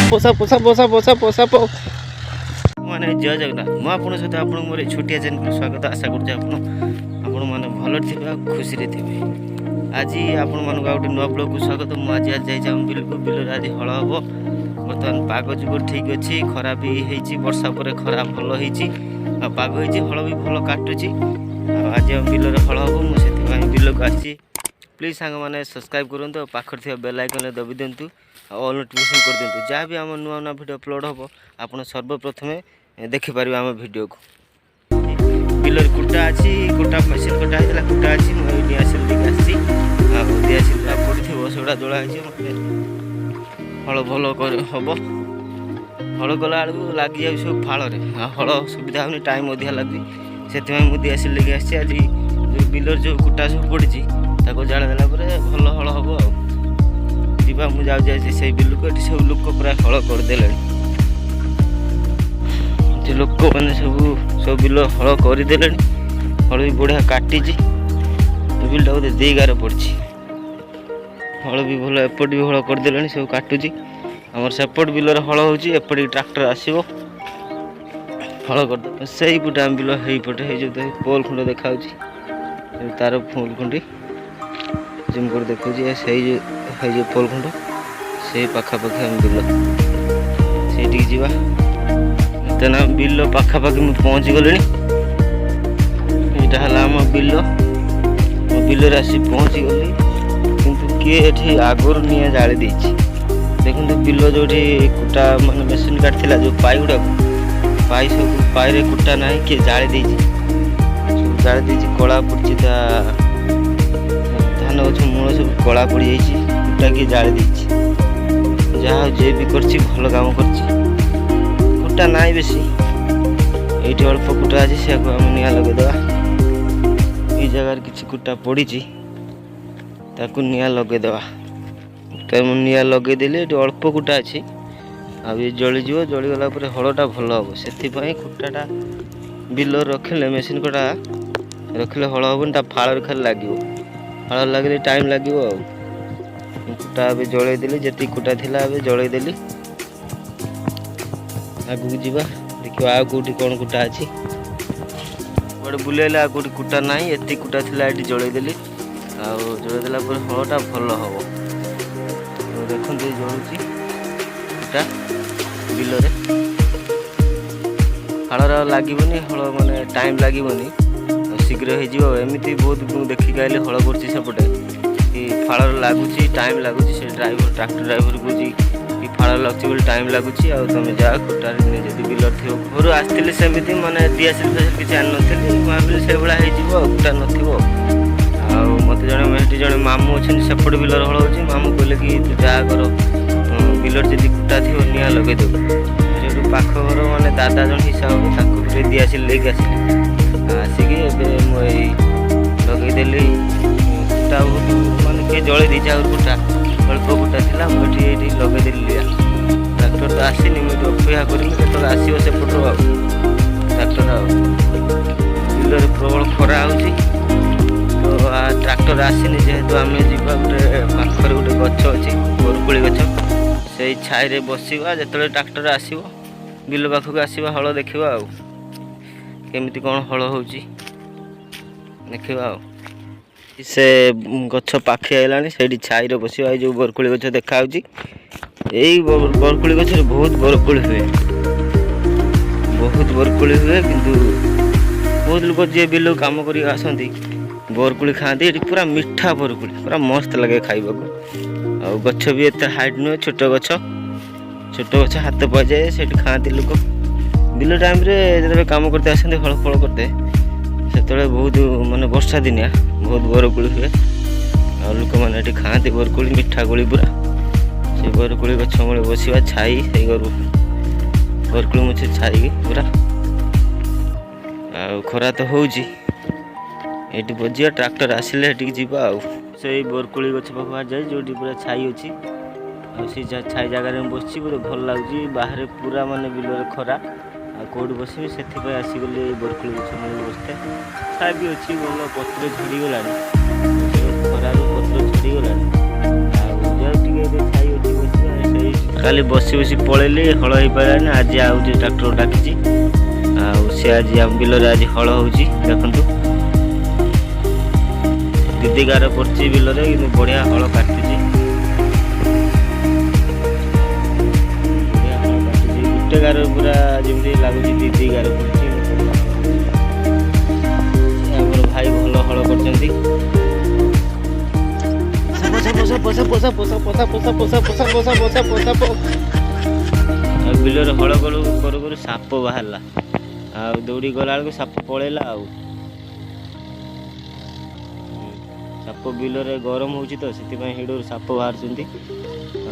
ସାପ ସାପ ସାପ ସାପ ସାପ। ମାନେ ଜୟ ଜଗନ୍ନାଥ। ମୁଁ ଆପଣଙ୍କ ସହିତ ଆପଣଙ୍କୁ ମୋର ଏଇ ଛୋଟିଆ ଚ୍ୟାନେଲକୁ ସ୍ୱାଗତ। ଆଶା କରୁଛି ଆପଣମାନେ ଭଲରେ ଥିବେ ଆଉ ଖୁସିରେ ଥିବେ। ଆଜି ଆପଣମାନଙ୍କୁ ଆଉ ଗୋଟେ ନୂଆ ବ୍ଲଗକୁ ସ୍ୱାଗତ। ମୁଁ ଆଜି ଆଜି ଯାଇଛି ଆମ ବିଲକୁ। ବିଲରେ ଆଜି ହଳ ହେବ। ବର୍ତ୍ତମାନ ପାଗ ଯୁଗ ଠିକ୍ ଅଛି, ଖରା ବି ହେଇଛି। ବର୍ଷା ପରେ ଖରା ଭଲ ହେଇଛି ଆଉ ପାଗ ହେଇଛି, ହଳ ବି ଭଲ କାଟୁଛି। ଆଉ ଆଜି ଆମ ବିଲରେ ହଳ ହେବ, ମୁଁ ସେଥିପାଇଁ ବିଲକୁ ଆସିଛି। ପ୍ଲିଜ୍ ସାଙ୍ଗମାନେ, ସବସ୍କ୍ରାଇବ୍ କରନ୍ତୁ ଆଉ ପାଖରେ ଥିବା ବେଲ୍ ଆଇକନ୍ରେ ଦବି ଦିଅନ୍ତୁ ଆଉ ଅଲ୍ ନୋଟିଫିକେସନ୍ କରିଦିଅନ୍ତୁ। ଯାହା ବି ଆମ ନୂଆ ନୂଆ ଭିଡ଼ିଓ ଅପଲୋଡ଼ ହେବ, ଆପଣ ସର୍ବପ୍ରଥମେ ଦେଖିପାରିବେ ଆମ ଭିଡ଼ିଓକୁ। ବିଲରେ କୁଟା ଅଛି, କୁଟା ମେସିନ୍ କଟା ହେଇଥିଲା, କୁଟା ଅଛି। ମୁଁ ଏଇ ଦିଆସିଲ ଦେଇକି ଆସିଛି ଆଉ ଦିଆସିଲ ଯାହା ପଡ଼ିଥିବ ସେଗୁଡ଼ା ଜଳା ହେଇଛି। ମୋତେ ହଳ ଭଲ ହେବ। ହଳ କଲା ବେଳକୁ ଲାଗିଯାଉଛି ସବୁ ଫାଳରେ ଆଉ ହଳ ସୁବିଧା ହେଉନି, ଟାଇମ୍ ଅଧିକା ଲାଗୁଛି। ସେଥିପାଇଁ ମୁଁ ଦିଆସିଲ ଦେଇକି ଆସିଛି। ଆଜି ଯେଉଁ ବିଲରେ ଯେଉଁ କୁଟା ସବୁ ପଡ଼ିଛି, ତାକୁ ଜାଳ ଦେଲା ପରେ ଭଲ ହଳ ହେବ। ଆଉ ଯିବା, ମୁଁ ଯାଉଛି ଆଜି ସେଇ ବିଲକୁ। ଏଠି ସବୁ ଲୋକ ପ୍ରାୟ ହଳ କରିଦେଲେଣି। ଏଠି ଲୋକମାନେ ସବୁ ସବୁ ବିଲ ହଳ କରିଦେଲେଣି। ହଳ ବି ବଢ଼ିଆ କାଟିଛି। ଏ ବିଲଟା ବୋଧେ ଦି ଗାର ପଡ଼ିଛି। ହଳ ବି ଭଲ, ଏପଟେ ବି ହଳ କରିଦେଲେଣି, ସବୁ କାଟୁଛି। ଆମର ସେପଟ ବିଲରେ ହଳ ହେଉଛି, ଏପଟେ ଟ୍ରାକ୍ଟର ଆସିବ, ହଳ କରିଦେବ। ସେଇପଟେ ଆମ ବିଲ ହେଇପଟେ ହେଇ ଯେଉଁ ପୋଲ ଖୁଣ୍ଟ ଦେଖାଯାଉଛି, ତାର ପୋଲ ଖୁଣ୍ଟି ଜୁମ୍ କରି ଦେଖାଉଛି, ଏ ସେଇ ଯେଉଁ ହେଇ ଯେଉଁ ପୋଲ ଖୁଣ୍ଟ, ସେଇ ପାଖାପାଖି ଆମ ବିଲ। ସେଇଠିକି ଯିବା। ତେଣୁ ଆମ ବିଲ ପାଖାପାଖି ମୁଁ ପହଞ୍ଚି ଗଲିଣି। ଏଇଟା ହେଲା ଆମ ବିଲ। ମୁଁ ବିଲରେ ଆସି ପହଞ୍ଚିଗଲି, କିନ୍ତୁ କିଏ ଏଠି ଆଗରୁ ନିଆଁ ଜାଳି ଦେଇଛି। ଦେଖନ୍ତୁ, ବିଲ ଯେଉଁଠି କୁଟା ମାନେ ମେସିନ୍ କାଟିଥିଲା, ଯେଉଁ ପାଇ ଗୁଡ଼ାକୁ, ପାଇ ସବୁ ପାଇରେ କୁଟା ନାହିଁ। କିଏ ଜାଳି ଦେଇଛି, ସବୁ ଜାଳି ଦେଇଛି। କଳା ପଡ଼ିଛି, ତା ଧାନ ଗଛ ମୂଳ ସବୁ କଳା ପଡ଼ିଯାଇଛି। କୁଟା କିଏ ଜାଳି ଦେଇଛି। ଯାହା ହଉ, ଯିଏ ବି କରିଛି ଭଲ କାମ କରିଛି। କୁଟା ନାହିଁ ବେଶୀ, ଏଇଠି ଅଳ୍ପ କୁଟା ଅଛି, ସେଆକୁ ଆମେ ନିଆଁ ଲଗେଇଦେବା। ଏଇ ଜାଗାରେ କିଛି କୁଟା ପଡ଼ିଛି, ତାକୁ ନିଆଁ ଲଗେଇଦେବା। ତ ମୁଁ ନିଆଁ ଲଗେଇଦେଲି। ଏଠି ଅଳ୍ପ କୁଟା ଅଛି ଆଉ ଇଏ ଜଳିଯିବ। ଜଳିଗଲା ପରେ ହଳଟା ଭଲ ହେବ। ସେଥିପାଇଁ କୁଟାଟା ବିଲରେ ରଖିଲେ, ମେସିନ୍ କଟା ରଖିଲେ ହଳ ହେବନି, ତା ଫାଳରେ ଖାଲି ଲାଗିବ। ଫାଳ ଲାଗିଲେ ଟାଇମ୍ ଲାଗିବ। ଆଉ ମୁଁ କୁଟା ଏବେ ଜଳେଇ ଦେଲି, ଯେତିକି କୁଟା ଥିଲା ଏବେ ଜଳେଇ ଦେଲି। ଆଗକୁ ଯିବା, ଦେଖିବା ଆଉ କେଉଁଠି କ'ଣ କୁଟା ଅଛି। କୁଆଡ଼େ ବୁଲେଇଲେ ଆଉ କେଉଁଠି କୁଟା ନାହିଁ। ଏତିକି କୁଟା ଥିଲା, ଏଠି ଜଳେଇ ଦେଲି। ଆଉ ଜଳେଇ ଦେଲା ପରେ ହଳଟା ଭଲ ହେବ। ତ ଦେଖନ୍ତୁ, ଏଇ ଜଳୁଛି କୁଟା ବିଲରେ। ଫାଳରେ ଆଉ ଲାଗିବନି, ହଳ ମାନେ ଟାଇମ୍ ଲାଗିବନି ଆଉ ଶୀଘ୍ର ହେଇଯିବ। ଆଉ ଏମିତି ବହୁତ ମୁଁ ଦେଖିକି ଆଇଲି, ହଳ କରୁଛି ସେପଟେ କି ଫାଳରେ ଲାଗୁଛି, ଟାଇମ୍ ଲାଗୁଛି। ସେ ଡ୍ରାଇଭର, ଟ୍ରାକ୍ଟର ଡ୍ରାଇଭର କହୁଛି କି ଫାଳ ଲାଗୁଛି ବୋଲି ଟାଇମ୍ ଲାଗୁଛି, ଆଉ ତମେ ଯାଅ କୁଟାରେ ଯଦି ବିଲରେ ଥିବ। ଘରୁ ଆସିଥିଲି ସେମିତି, ମାନେ ଦିଆସିଲ ଫିଆସିଲ କିଛି ଆଣିନଥିଲି। ମୁଁ ଭାବିଲି ସେଇଭଳିଆ ହେଇଯିବ ଆଉ କୁଟା ନଥିବ। ଆଉ ମୋତେ ଜଣେ ସେଠି ଜଣେ ମାମୁଁ ଅଛନ୍ତି, ସେପଟେ ବିଲରେ ହଳ ହେଉଛି। ମାମୁଁ କହିଲେ କି ତୁ ଯାହା କର, ବିଲରେ ଯଦି କୁଟା ଥିବ ନିଆଁ ଲଗେଇଦେବୁ। ସେଇଠୁ ପାଖ ଘର ମାନେ ଦାଦା ଜଣେ ହିସାବ ହେବେ, ତାଙ୍କୁ ବି ଦିଆସିଲ ନେଇକି ଆସିଲି। ଆସିକି ଏବେ ମୁଁ ଏଇ ଲଗେଇଦେଲି କୁଟା। ବହୁତ ମାନେ କିଏ ଜଳେଇ ଦେଇଛି ଆହୁରି କୁଟା, ଅଳ୍ପ କୁଟା ଥିଲା, ମୁଁ ଏଠି ଏଇଠି ଲଗେଇଦେଲି ନିଆଁ। ଟ୍ରାକ୍ଟର ତ ଆସିନି, ମୁଁ ଏଠି ଅପେକ୍ଷା କରିବି କେତେବେଳେ ଆସିବ ସେପଟରୁ ଆଉ ଟ୍ରାକ୍ଟର। ଆଉ ବିଲରେ ପ୍ରବଳ ଖରା ହେଉଛି, ତ ଟ୍ରାକ୍ଟର ଆସିନି ଯେହେତୁ, ଆମେ ଯିବା। ଗୋଟେ ପାଖରେ ଗୋଟେ ଗଛ ଅଛି, ବରକୋଳି ଗଛ, ସେଇ ଛାଇରେ ବସିବା। ଯେତେବେଳେ ଟ୍ରାକ୍ଟର ଆସିବ ବିଲ ପାଖକୁ ଆସିବା, ହଳ ଦେଖିବା ଆଉ କେମିତି କ'ଣ ହଳ ହେଉଛି ଦେଖିବା। ଆଉ ସେ ଗଛ ପାଖେଇ ଆଇଲାଣି, ସେଇଠି ଛାଇରେ ବସିବା। ଏଇ ଯେଉଁ ବରକୋଳି ଗଛ ଦେଖାହେଉଛି, ଏଇ ବରକୋଳି ଗଛରେ ବହୁତ ବରକୋଳି ହୁଏ, ବହୁତ ବରକୋଳି ହୁଏ। କିନ୍ତୁ ବହୁତ ଲୋକ ଯିଏ ବିଲକୁ କାମ କରିକି ଆସନ୍ତି, ବରକୋଳି ଖାଆନ୍ତି। ଏଠି ପୁରା ମିଠା ବରକୋଳି, ପୁରା ମସ୍ତ ଲାଗେ ଖାଇବାକୁ। ଆଉ ଗଛ ବି ଏତେ ହାଇଟ୍ ନୁହେଁ, ଛୋଟ ଗଛ, ଛୋଟ ଗଛ, ହାତ ପାଇଯାଏ। ସେଠି ଖାଆନ୍ତି ଲୋକ ବିଲ ଟାଇମ୍ରେ, ଯେତେବେଳେ କାମ କରତେ ଆସନ୍ତି, ହଳ ଫଳ କରତେ, ସେତେବେଳେ ବହୁତ ମାନେ ବର୍ଷା ଦିନିଆ ବହୁତ ବରକୋଳି ହୁଏ। ଆଉ ଲୋକମାନେ ଏଠି ଖାଆନ୍ତି ବରକୋଳି, ମିଠା କୋଳି ପୁରା। ସେ ବରକୋଳି ଗଛ ମୂଳେ ବସିବା, ଛାଇ, ସେଇ ବରକୋଳି ମୁଛି ଛାଇକି ପୁରା। ଆଉ ଖରା ତ ହେଉଛି, ଏଇଠି ବସିବା। ଟ୍ରାକ୍ଟର ଆସିଲେ ସେଠିକି ଯିବା। ଆଉ ସେଇ ବରକୋଳି ଗଛ ପାଖକୁ ଯାଇ ଯେଉଁଠି ପୁରା ଛାଇ ଅଛି, ଆଉ ସେଇ ଛାଇ ଜାଗାରେ ମୁଁ ବସିଛି, ମୋତେ ଭଲ ଲାଗୁଛି। ବାହାରେ ପୁରା ମାନେ ବିଲରେ ଖରା, ଆଉ କେଉଁଠି ବସିବି? ସେଥିପାଇଁ ଆସିଗଲି ଏଇ ବରକୋଳି ଗଛ ମୂଳରେ ବସିଥାଏ। ଛାଇ ବି ଅଛି ଭଲ। ପତ୍ର ଝଡ଼ିଗଲାଣି, ଖରାରୁ ପତ୍ର ଝଡ଼ିଗଲାଣି। ଆଉ ଯାଉ ଟିକେ ଏବେ ଛାଇ ଅଛି, ବସିବା। ସେଇ କାଲି ବସି ବସି ପଳେଇଲି, ହଳ ହେଇପାରିଲାନି। ଆଜି ଆଉ ଗୋଟେ ଟ୍ରାକ୍ଟର ଡାକିଛି, ଆଉ ସେ ଆଜି ଆମ ବିଲରେ ଆଜି ହଳ ହେଉଛି। ଦେଖନ୍ତୁ, ଦି ଗାର ପଡ଼ିଛି ବିଲରେ, କିନ୍ତୁ ବଢ଼ିଆ ହଳ କାଟୁଛି, ବଢ଼ିଆ ହଳ କାଟୁଛି। ଗୋଟେ ଗାର ପୁରା ଯେମିତି ଲାଗୁଛି ଦି ଦି ଗାର ପଡ଼ିଛି। ଆମର ଭାଇ ଭଲ ହଳ କରୁଛନ୍ତି। ସାପ, ସାପ, ସାପ, ସାପ, ସାପ, ସାପ, ସାପ, ସାପ, ସାପ, ସାପ, ସାପ, ସାପ, ସାପ। ଆଉ ବିଲରେ ହଳ କରୁ କରୁ କରୁ ସାପ ବାହାରିଲା, ଆଉ ଦୌଡ଼ି ଗଲା ବେଳକୁ ସାପ ପଳେଇଲା। ଆଉ ସାପ ବିଲରେ ଗରମ ହେଉଛି ତ, ସେଥିପାଇଁ ହିଡ଼ରୁ ସାପ ବାହାରୁଛନ୍ତି।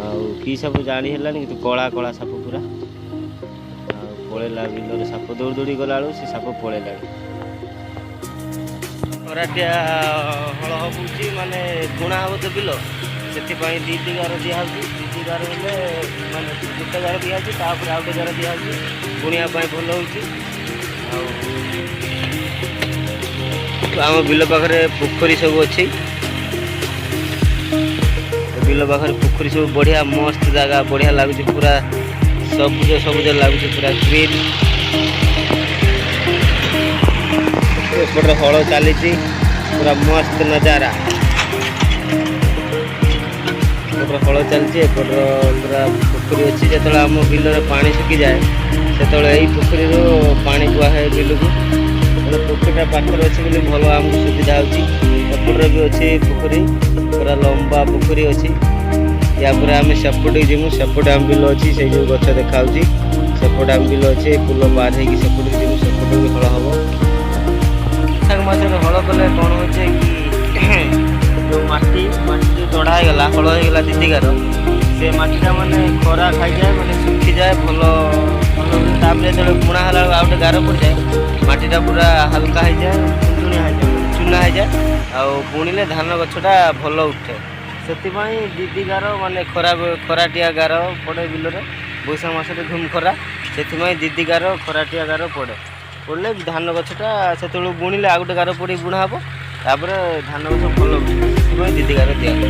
ଆଉ କି ସାପ ଜାଣି ହେଲାନି, କିନ୍ତୁ କଳା କଳା ସାପ ପୁରା। ଆଉ ପଳେଇଲା ବିଲରେ ସାପ, ଦୌଡ଼ି ଦୌଡ଼ି ଗଲା ବେଳକୁ ସେ ସାପ ପଳେଇଲାଣି। ଖରାଟିଆ ହଳ ହେଉଛି, ମାନେ ବୁଣା ହେବ ତ ବିଲ, ସେଥିପାଇଁ ଦି ଦି ଗାର ଦିଆହେଉଛି। ଦି ଦି ଗାର ହେଲେ, ମାନେ ଗୋଟେ ଗାର ଦିଆହେଉଛି, ତାପରେ ଆଉ ଗୋଟେ ଗାର ଦିଆହେଉଛି, ବୁଣିବା ପାଇଁ ଭଲ ହେଉଛି। ଆଉ ଆମ ବିଲ ପାଖରେ ପୋଖରୀ ସବୁ ଅଛି। ବିଲ ପାଖରେ ପୋଖରୀ ସବୁ, ବଢ଼ିଆ ମସ୍ତ ଜାଗା, ବଢ଼ିଆ ଲାଗୁଛି, ପୁରା ସବୁଜ ସବୁଜ ଲାଗୁଛି, ପୁରା ଗ୍ରୀନ୍। ଏପଟରେ ହଳ ଚାଲିଛି, ପୁରା ମସ୍ତ ନଜାରା। ଏପଟରେ ହଳ ଚାଲିଛି, ଏପଟର ପୁରା ପୋଖରୀ ଅଛି। ଯେତେବେଳେ ଆମ ବିଲରେ ପାଣି ଶୁଖିଯାଏ, ସେତେବେଳେ ଏଇ ପୋଖରୀରୁ ପାଣି ବୁହା ହୁଏ ବିଲକୁ। ତେଣୁ ପୋଖରୀଟା ପାଖରେ ଅଛି ବୋଲି ଭଲ ଆମକୁ ସୁବିଧା ହେଉଛି। ଏପଟରେ ବି ଅଛି ପୋଖରୀ, ପୁରା ଲମ୍ବା ପୋଖରୀ ଅଛି। ୟା ପରେ ଆମେ ସେପଟେ ଯିମୁ, ସେପଟେ ଆମ ବିଲ ଅଛି। ସେଇ ଯେଉଁ ଗଛ ଦେଖାହେଉଛି, ସେପଟେ ଆମ ବିଲ ଅଛି। ଏଇ ପୁଲ ପାର ହେଇକି ସେପଟକୁ ଯିମୁ, ସେପଟେ ବି ହଳ ହେବ। ବୈଶାଖ ମାସରେ ହଳ କଲେ କ'ଣ ହେଉଛି କି, ଯେଉଁ ମାଟି ଯେଉଁ ଚଢ଼ା ହେଇଗଲା, ହଳ ହେଇଗଲା ଦି ଦି ଗାର, ସେ ମାଟିଟା ମାନେ ଖରା ଖାଇଯାଏ, ମାନେ ଶୁଖିଯାଏ ଭଲ ଭଲ ହୁଏ। ତାପରେ ଯେତେବେଳେ ବୁଣା ହେଲା ବେଳକୁ ଆଉ ଗୋଟେ ଗାର ପଡ଼ିଯାଏ, ମାଟିଟା ପୁରା ହାଲକା ହେଇଯାଏ, ଚୁନଚୁଣିଆ ହେଇଯାଏ, ମାନେ ଚୁନା ହେଇଯାଏ, ଆଉ ବୁଣିଲେ ଧାନ ଗଛଟା ଭଲ ଉଠେ। ସେଥିପାଇଁ ଦି ଦି ଗାର, ମାନେ ଖରାଟିଆ ଗାର ପଡ଼େ ବିଲରେ। ବୈଶାଖ ମାସରେ ଧୁମ୍ ଖରା, ସେଥିପାଇଁ ଦି ଦି ଗାର ଖରାଟିଆ ଗାର ପଡ଼େ। ପଡ଼ିଲେ ଧାନ ଗଛଟା ସେତେବେଳକୁ ବୁଣିଲେ ଆଉ ଗୋଟେ ଗାର ପଡ଼ି ବୁଣା ହେବ, ତାପରେ ଧାନ ଗଛ ଭଲ ଉଠେ। ସେଥିପାଇଁ ଦି ଦି ଗାର ଦିଆହୁଏ।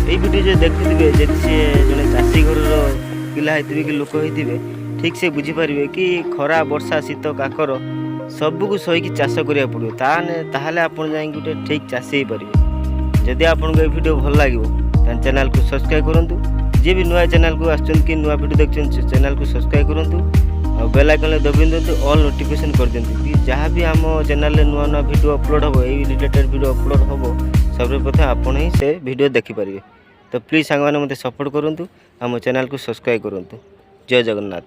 ଏଇ ଭିଡ଼ିଓ ଯଦି ଦେଖୁଥିବେ, ଯଦି ସିଏ ଜଣେ ଚାଷୀ ଘରର ପିଲା ହେଇଥିବେ କି ଲୋକ ହେଇଥିବେ, ଠିକ୍ ସେ ବୁଝିପାରିବେ କି ଖରା, ବର୍ଷା, ଶୀତ, କାକର ସବୁକୁ ସହିକି ଚାଷ କରିବାକୁ ପଡ଼ିବ। ତାହେଲେ ଆପଣ ଯାଇକି ଗୋଟେ ଠିକ୍ ଚାଷୀ ହେଇପାରିବେ। ଯଦି ଆପଣଙ୍କୁ ଏଇ ଭିଡ଼ିଓ ଭଲ ଲାଗିବ, ତାହେଲେ ଚ୍ୟାନେଲକୁ ସବସ୍କ୍ରାଇବ୍ କରନ୍ତୁ। ଯିଏ ବି ନୂଆ ଚ୍ୟାନେଲକୁ ଆସୁଛନ୍ତି କି ନୂଆ ଭିଡ଼ିଓ ଦେଖୁଛନ୍ତି, ସେ ଚ୍ୟାନେଲକୁ ସବସ୍କ୍ରାଇବ୍ କରନ୍ତୁ ଆଉ ବେଲ୍ ଆଇକନ୍ରେ ଦବେଇ ଦିଅନ୍ତୁ, ଅଲ୍ ନୋଟିଫିକେସନ୍ କରିଦିଅନ୍ତୁ କି ଯାହା ବି ଆମ ଚ୍ୟାନେଲରେ ନୂଆ ନୂଆ ଭିଡ଼ିଓ ଅପଲୋଡ଼ ହେବ, ଏଇ ରିଲେଟେଡ଼ ଭିଡ଼ିଓ ଅପଲୋଡ଼ ହେବ, ସର୍ବପ୍ରଥମେ ଆପଣ ହିଁ ସେ ଭିଡ଼ିଓ ଦେଖିପାରିବେ। ତ ପ୍ଲିଜ୍ ସାଙ୍ଗମାନେ, ମୋତେ ସପୋର୍ଟ କରନ୍ତୁ, ଆମ ଚ୍ୟାନେଲକୁ ସବସ୍କ୍ରାଇବ୍ କରନ୍ତୁ। ଜୟ ଜଗନ୍ନାଥ।